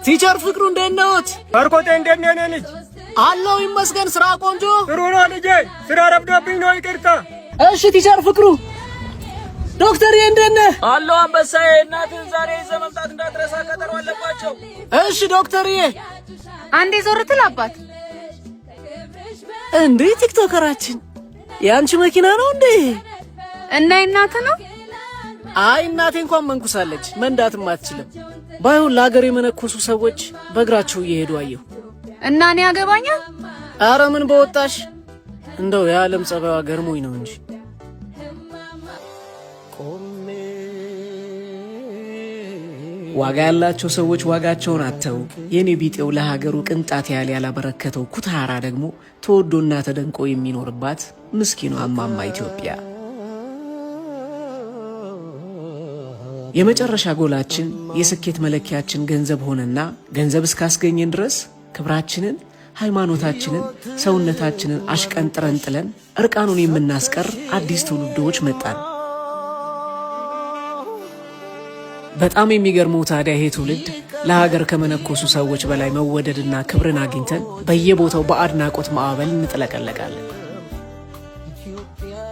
Teacher ፍቅሩ፣ እንዴት ነዎት? ባርኮቴ፣ እንዴት ነህ የኔ ልጅ? አለሁ ይመስገን። ስራ ቆንጆ? ጥሩ ነው ልጄ። ስራ ረፍዶብኝ ነው፣ ይቅርታ። እሺ teacher ፍቅሩ። ዶክተርዬ፣ እንዴት ነህ? አለሁ አንበሳዬ። እናትህን ዛሬ ይዘህ መምጣት እንዳትረሳ፣ ቀጠሮ አለባቸው። እሺ ዶክተርዬ። አንዴ ዞር ትል አባት። እንዴ ቲክቶከራችን፣ የአንቺ መኪና ነው እንዴ? እና የእናትህ ነው? አይ፣ እናቴ እንኳን መንኩሳለች፣ መንዳትም አትችልም። ባይሆን ለሀገር የመነኮሱ ሰዎች በእግራቸው እየሄዱ አየሁ። እና እኔ ያገባኛል? አረ ምን በወጣሽ፣ እንደው የዓለም ጸባይዋ ገርሞኝ ነው እንጂ። ዋጋ ያላቸው ሰዎች ዋጋቸውን አጥተው የኔ ቢጤው ለሀገሩ ቅንጣት ያህል ያላበረከተው ኩታራ ደግሞ ተወዶና ተደንቆ የሚኖርባት ምስኪኗ እማማ ኢትዮጵያ። የመጨረሻ ጎላችን፣ የስኬት መለኪያችን ገንዘብ ሆነና ገንዘብ እስካስገኘን ድረስ ክብራችንን፣ ሃይማኖታችንን፣ ሰውነታችንን አሽቀንጥረን ጥለን እርቃኑን የምናስቀር አዲስ ትውልዶች መጣን። በጣም የሚገርመው ታዲያ ይሄ ትውልድ ለሀገር ከመነኮሱ ሰዎች በላይ መወደድና ክብርን አግኝተን በየቦታው በአድናቆት ማዕበል እንጥለቀለቃለን።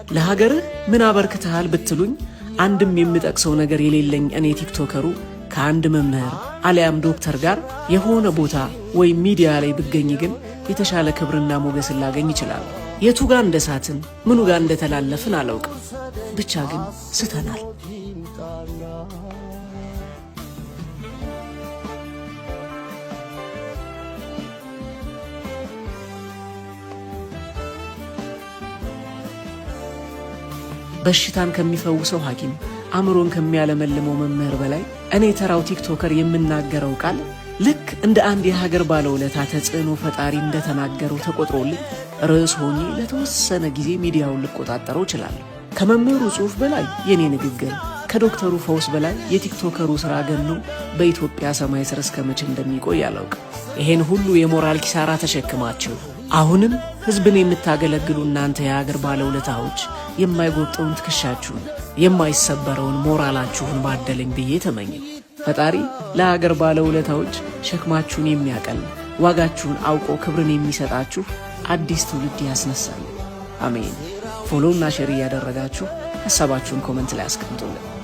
ለሀገርህ ምን አበርክተሃል ብትሉኝ አንድም የምጠቅሰው ነገር የሌለኝ እኔ ቲክቶከሩ ከአንድ መምህር አሊያም ዶክተር ጋር የሆነ ቦታ ወይም ሚዲያ ላይ ብገኝ ግን የተሻለ ክብርና ሞገስን ላገኝ እችላለሁ። የቱ ጋር እንደሳትን፣ ምኑ ጋር እንደተላለፍን አላውቅም። ብቻ ግን ስተናል። በሽታን ከሚፈውሰው ሐኪም፣ አእምሮን ከሚያለመልመው መምህር በላይ እኔ ተራው ቲክቶከር የምናገረው ቃል ልክ እንደ አንድ የሀገር ባለውለታ፣ ተጽዕኖ ፈጣሪ እንደተናገረው ተቆጥሮልኝ ርዕስ ሆኜ ለተወሰነ ጊዜ ሚዲያውን ልቆጣጠረው እችላለሁ። ከመምህሩ ጽሑፍ በላይ የኔ ንግግር፣ ከዶክተሩ ፈውስ በላይ የቲክቶከሩ ሥራ ገኖ በኢትዮጵያ ሰማይ ስር እስከ መቼ እንደሚቆይ አላውቅም። ይሄን ሁሉ የሞራል ኪሳራ ተሸክማችሁ አሁንም ሕዝብን የምታገለግሉ እናንተ የሀገር ባለውለታዎች የማይጎብጠውን ትከሻችሁን፣ የማይሰበረውን ሞራላችሁን ባደለኝ ብዬ ተመኘሁ። ፈጣሪ ለሀገር ባለውለታዎች ሸክማችሁን የሚያቀል፣ ዋጋችሁን አውቆ ክብርን የሚሰጣችሁ አዲስ ትውልድ ያስነሳል። አሜን። Follow ና share እያደረጋችሁ ሀሳባችሁን comment ላይ አስቀምጡልን።